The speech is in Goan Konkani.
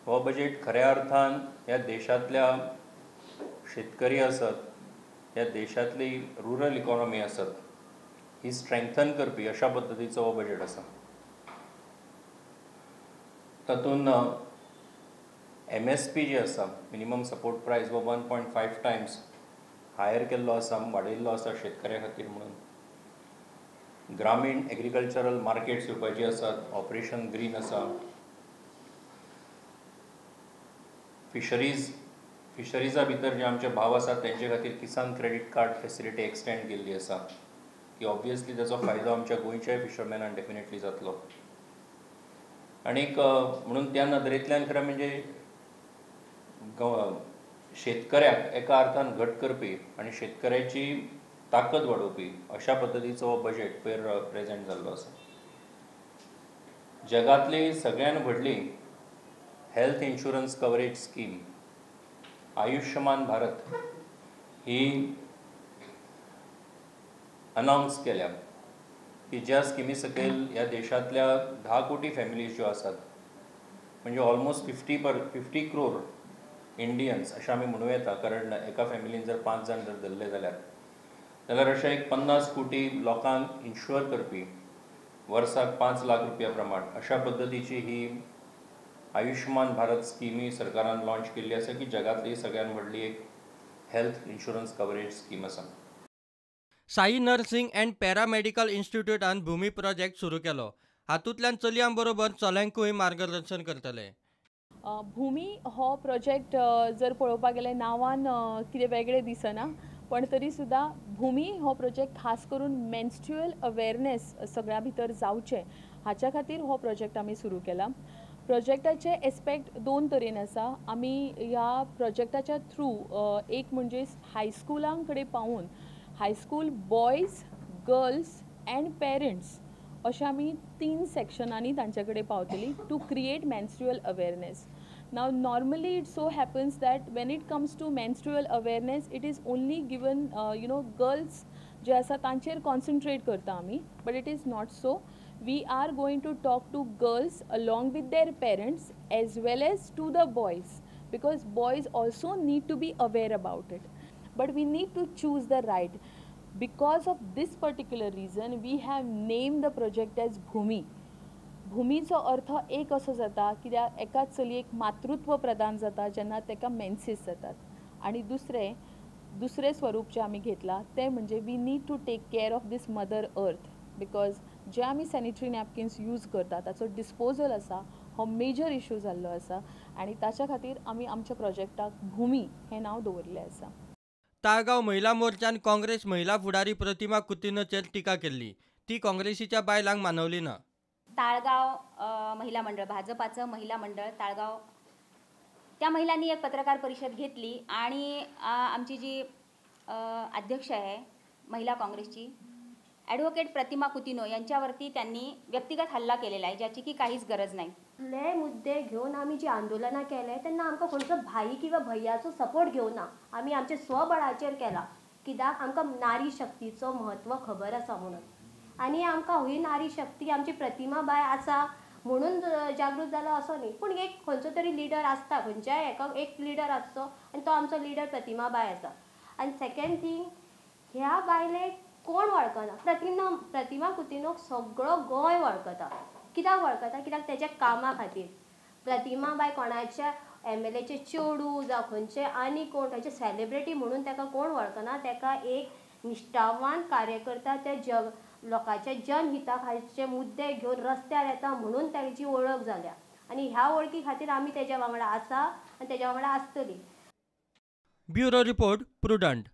हो बजेट खऱ्या अर्थान ह्या देशांतल्या शेतकरी आसत, ह्या देशांतली रुरल इकॉनॉमी आसत, ही स्ट्रेंथन करपी अशा पद्दतीचो हो बजेट आसा. तातूंत MSP जी आसा, मिनिमम सपोर्ट प्रायस, हो 1.5 टायम्स हायर केल्लो आसा, वाडयल्लो आसा शेतकऱ्या खातीर म्हणून. ग्रामीण एग्रीकल्चरल मार्केट्स येवपाची आसात, ऑपरेशन ग्रीन आसा, फिशरीजा भितर जे आमचे भाव आसात तेंचे खातीर Kisan credit card facility extend केल्ली आसा की ऑब्वियसली ताचो फायदो आमच्या गोंयच्याय फिशरमॅनाक डेफिनेटली जातलो. आनीक म्हणून त्या नदरेंतल्यान खरें म्हणजे शेतकऱ्याक एका अर्थान घट करपी आनी शेतकऱ्याची ताकद वाडोवपी अशा पद्दतीचो हो बजेट पयर प्रेजेंट जाल्लो आसा. जगांतली सगळ्यान व्हडली health insurance coverage scheme Ayushman Bharat ही अनावन्स केल्या की ज्या स्किमी सकयल ह्या देशांतल्या 10 कोटी फॅमिलीज ज्यो आसात, म्हणजे ऑलमोस्ट 50 क्रोर इंडियन्स अशें आमी म्हणूं येता, कारण एका फॅमिलीन जर 5 जाण जर धरले जाल्यार अशें एक 50 कोटी लोकांक इन्शुअर करपी वर्साक 5 लाख रुपया प्रमाण अशा पद्दतीची ही आयुष्मान भारत स्किमी सरकारान लॉन्च केल्ली आसा की जगांतली सगळ्यात व्हडली एक हेल्थ इन्शुरन्स कवरेज स्कीम आसा. साई नर्सिंग अँड पॅरामेडिकल इन्स्टिट्यूटान भूमी प्रोजेक्ट सुरू केलो. हातूंतल्यान चलयां बरोबर चल्यांकूय मार्गदर्शन करतले. भूमी हो प्रोजेक्ट जर पळोवपाक गेल्यार नांवान कितें वेगळें दिसना, पण तरी सुद्दां भूमी हो प्रोजेक्ट खास करून मेन्स्ट्रुअल अवेरनेस सगळ्यां भितर जावचें हाच्या खातीर हो प्रोजेक्ट आमी सुरू केला. प्रोजेक्टाचे एस्पेक्ट 2 तरेन आसा. आमी ह्या प्रोजेक्टाच्या थ्रू एक म्हणजे हायस्कुलां कडेन पावून high school boys, girls and parents अशें आमी 3 सेक्शनांनी तांचे कडेन पावतली to create menstrual awareness. Now normally it so happens that when it comes to menstrual awareness it is only given you know girls जे आसा तांचेर कॉन्सन्ट्रेट करता आमी, but it is not so. We are going to talk to girls along with their parents as well as to the boys, because boys also need to be aware about it. But we need to choose the right. Because of this particular reason, we have named the project as Bhumi. भूमीचो अर्थ एक असो जाता कित्याक एका चलयेक मातृत्व प्रदान जाता जेन्ना ताका मेन्सीस जातात, आनी दुसरें स्वरूप जें आमी घेतलां तें म्हणजे we need to take care of this mother earth, because जे आमी सॅनिटरी नॅपकिन्स यूज करता ताचो डिस्पोजल आसा हो मेजर इशू जाल्लो आसा आनी ताच्या खातीर आमी आमच्या प्रोजेक्टाक भूमी हें नांव दवरिल्लें आसा. ताळगांव महिला मोर्चान काँग्रेस महिला फुडारी प्रतिमा कुतिन्होचेर टिका केल्ली, ती काँग्रेसीच्या बायलांक मानवली ना. ताळगांव महिला मंडळ, भाजपाचं महिला मंडळ ताळगांव, त्या महिलांनी एक पत्रकार परिषद घेतली आणि आमची जी अध्यक्ष आहे महिला काँग्रेसची ॲडव्होकेट प्रतिमा कुतिन्हो यांच्यावरती त्यांनी व्यक्तिगत हल्ला केलेला आहे, ज्याची की काहीच गरज नाही. ले मुद्दे घेवन आमी जी आंदोलनां केले तेन्ना आमकां खंयचो भाई किंवा भैयाचो सपोर्ट घेवना, आमी आमचे स्वबळाचेर केला, कित्याक आमकां नारी शक्तीचो म्हत्व खबर आसा म्हणून. आनी आमकां ही नारी शक्ती आमची प्रतिमा बाय आसा म्हणून जागृत जाला असो न्ही, पूण एक खंयचो तरी लिडर आसता, खंयच्याय एका एक लिडर आसचो आनी तो आमचो लिडर प्रतिमा बाय आसा. आनी सेकेंड थींग, ह्या बायलेक कोण वळखना, प्रतिमा कुतिन्होक सगळो गोंय वळखता. कित्याक वळखता? कित्याक तेच्या कामा खातीर. प्रतिमा बाय कोणाच्या MLAचे चेडूं जावं खंयचे आनी कोण खंयचे सेलिब्रिटी म्हणून ताका कोण वळखना, ताका एक निश्ठावान कार्यकर्ता त्या जग लोकांच्या जनहिता खातीरचे मुद्दे घेवन रस्त्यार येता म्हणून ताची वळख जाल्या आनी ह्या वळखी खातीर आमी तेज्या वांगडा आसा आनी तेज्या वांगडा आसतली. Bureau report, Prudent.